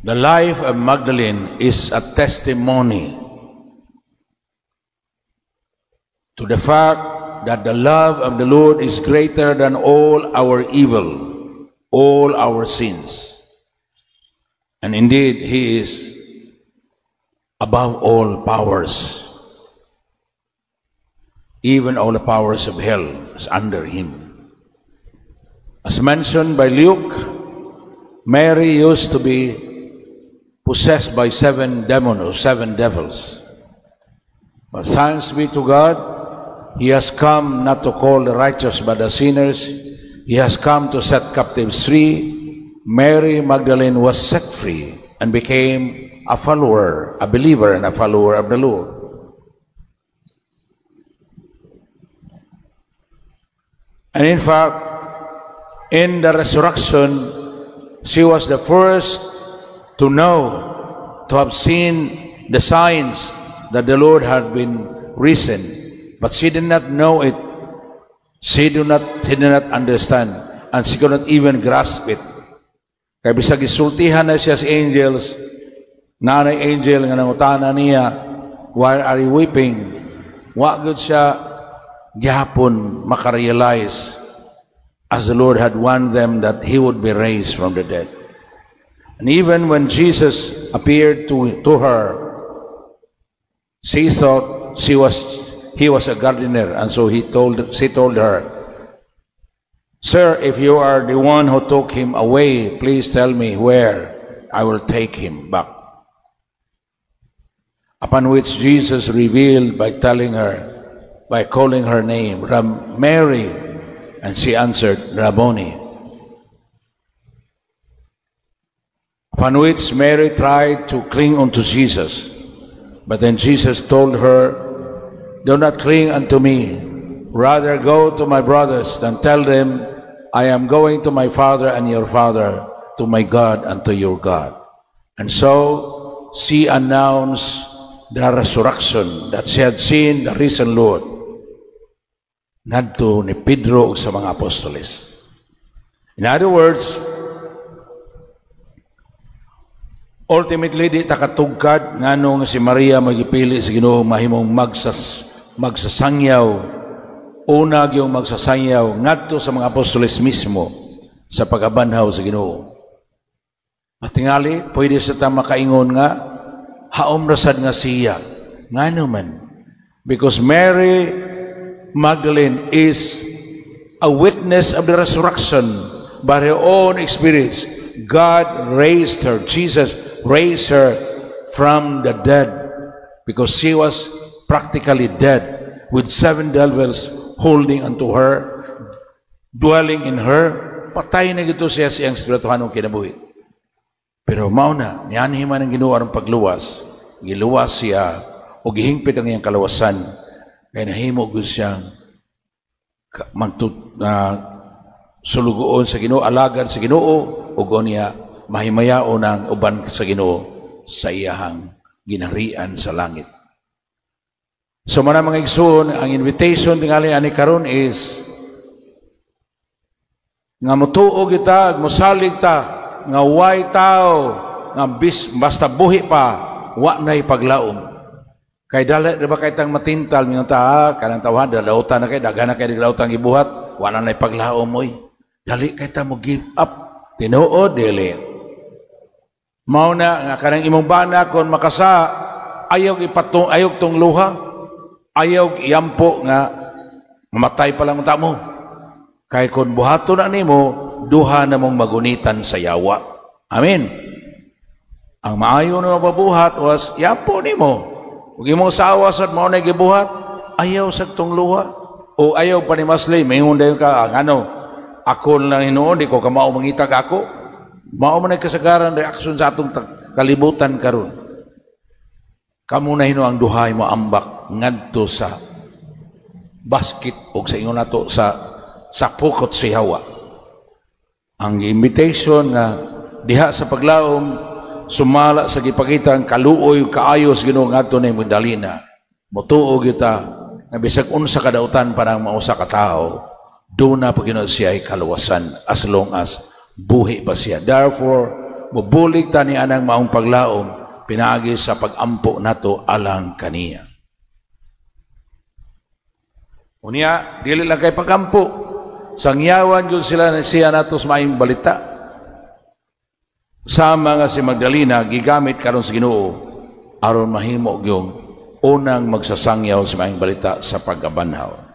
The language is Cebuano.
The life of Magdalene is a testimony to the fact that the love of the Lord is greater than all our evil, all our sins. And indeed, He is above all powers. Even all the powers of hell is under Him. As mentioned by Luke, Mary used to be possessed by seven demons or seven devils. But thanks be to God, He has come not to call the righteous but the sinners. He has come to set captives free. Mary Magdalene was set free and became a follower, a believer and a follower of the Lord. And in fact, in the resurrection, she was the first to know, to have seen the signs that the Lord had been risen. But she did not know it. She did not understand, and she could not even grasp it. Kay bisag gisultihan na siya sa angels, nanay angel nga nangutana niya, "Why are you weeping?" Wa gud siya gihapon makarealize, as the Lord had warned them that He would be raised from the dead. And even when Jesus appeared to her, she thought he was a gardener, and so she told her, "Sir, if you are the one who took him away, please tell me where. I will take him back." Upon which Jesus revealed by telling her, by calling her name, Mary, and she answered, "Rabboni." Upon which Mary tried to cling unto Jesus, but then Jesus told her, "Do not cling unto me, rather go to my brothers and tell them, I am going to my Father and your Father, to my God and to your God." And so she announced the resurrection, that she had seen the risen Lord ngadto ni Pedro ug sa mga apostoles. In other words, ultimately di ta katugkad nganong si Maria magipili sa Ginoo mahimong magsasangyaw, una gyung magsasangyaw ngadto sa mga apostoles mismo sa pagabanhaw sa Ginoo. Matingali, pwede sa ta makaingon nga haom ra sad nga siya. Ngano man? Because Mary Magdalene is a witness of the resurrection by her own experience. God raised her, Jesus raised her from the dead, because she was practically dead with seven devils holding unto her, dwelling in her. Patay na gito siya siyang espirituhanong kinabuhi. Pero mao na, nianhi man ang Ginoo aron pagluwas. Giluwas siya o gihingpit ang iyang kaluwasan. Kaya nahimo gud siyang sulugoon sa Ginoo, alagad sa Ginoo, ug niya mahimayaon ang uban sa Ginoo sa iyahang ginharian sa langit. So mana mga igsoon, ang invitation tingali ani karon is nga motuo kita, mosalig ta nga way tao nga basta buhi pa wa nay paglaom. Kay dali di ba kay tang matintal mingon ta kanang tawhan dalautan na kay daghan na kay dalautan gibuhat, wa na nay paglaom oy. Dali kay ta mo give up. Tinuod dili. Mao na nga kanang imong bana kon makasa ayaw ipatong, ayaw tong luha, ayaw iampo nga mamatay pa lang unta mo. Kay kon buhaton na nimo, duha na mong magunitan sa yawa. Amen. Ang maayo na mababuhat was iampo nimo. Ug imong sawa sad mao na gibuhat, ayaw sad tong luha. O ayaw pa ni Masli, maingon dayon ka, ang ano, ako lang hinuon, di ko kamao mangitag ako. Mao man ay kasagaran reaksyon sa atong kalibutan karon. Kamo na hinuon ang duhay mo ambak ngadto sa basket o sa ingon nato sa pukot si Hawa. Ang invitation nga diha sa paglaom sumala sa gipakita ang kaluoy kaayos Ginoo ngadto ni Magdalena. Motuo kita nga bisag unsa kadautan parang mausa ka tawo, duna pa Ginoo siya ay kaluwasan as long as buhi pa siya. Therefore, mubulig ta ni anang maong paglaom pinaagi sa pagampo nato alang kaniya. Unya, dili lang kay pagampo. Sangyawan gyud sila siya nato sa maayong balita. Sama nga si Magdalena gigamit karon sa Ginoo aron mahimo gyung unang magsasangyaw sa maayong balita sa pagkabanhaw.